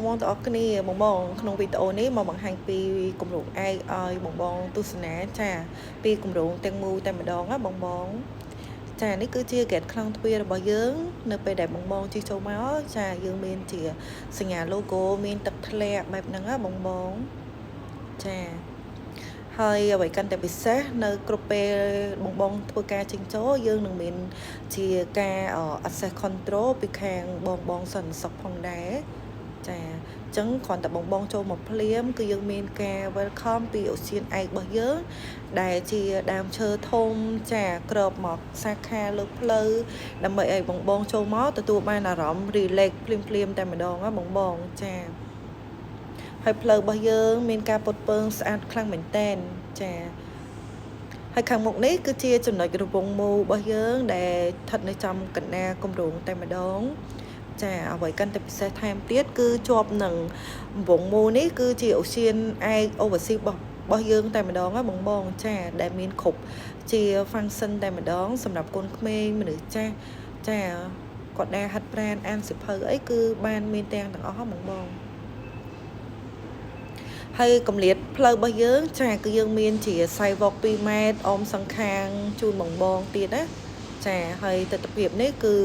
បងទាំងអស់គ្នាបងបងក្នុងវីដេអូនេះមកបង្ហាញពីគម្រោងឯកឲ្យបងបងទស្សនាចាពីគម្រោងទាំងមូលតែម្ដងណាបងបងចានេះគឺជា gate ខ្លោងទ្វាររបស់យើង នៅពេលដែលបងបងជិះចូលមកចាយើងមានជាសញ្ញា logo មានទឹកធ្លាក់បែបហ្នឹងណាបងបងចាហើយអ្វីកាន់តែពិសេសនៅគ្រប់ពេលបងបងធ្វើការចេញចូលយើងនឹងមានជាការ access control ពីខាងបងបងសន្តិសុខផងដែរចាអញ្ចឹងគ្រាន់តែបងបងចូលមកភ្លាមគឺយើងមានការ welcome ពីឧទ្យានឯករបស់យើង ដែលជាដើមឈើធំចាក្របមកសាខាលើផ្លូវដើម្បីឲ្យបងបងចូលមកទទួលបានអារម្មណ៍ relax ភ្លាមភ្លាមតែម្ដងណាបងបងចាហើយផ្លូវរបស់យើង មានការពត់ពើងស្អាតខ្លាំងមែនតែនចាហើយខាងមុខនេះគឺជាចំណុចរង្វង់មូលរបស់យើង ដែលស្ថិតនៅចំកណ្ដាលគម្រោងតែម្ដង ចាអ្វីកាន់តែពិសេសថែមទៀតគឺជាប់នឹងរង្វង់មូលនេះគឺជាឧទ្យានឯក overseas របស់យើងតែម្ដងណាបងបងចាដែលមានគ្រប់ជា function តែម្ដង សម្រាប់កូនក្មេងមនុស្សចាស់ចាគាត់ដែលហាត់ប្រាណអានសៀវភៅអីគឺបានមានទាំងទាំងអស់បងបងហើយកម្រិតផ្លូវរបស់យើង ចាគឺយើងមានជា sidewalk 2ម៉ែត្រអមសងខាងជូនបងបងទៀតណាចាហើយទស្សនវិជ្ជានេះគឺ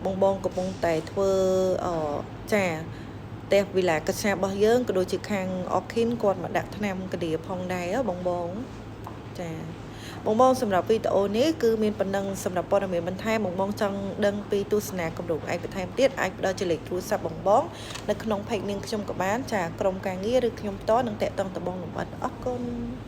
បងបងកំពុងតែធ្វើអចាផ្ទះវិឡាកឆារបស់យើងក៏ដូចជាខាងអ ខិនគាត់មកដាក់ថ្នាំកដៀផងដែរបងបងចាបងបងសម្រាប់វីដេអូនេះគឺមានប៉ុណ្ណឹងសម្រាប់ព័ត៌មានបន្ថែមបងបងចង់ដឹងពីទស្សនាគម្រោងឯកបន្ថែមទៀតអាចផ្ដល់ជាលេខទូរស័ព្ទបងបងនៅក្នុង page នាងខ្ញុំក៏បានចាក្រុមការងារឬខ្ញុំផ្ទាល់នឹងតាក់ទងទៅបងលម្អិតអរគុណ។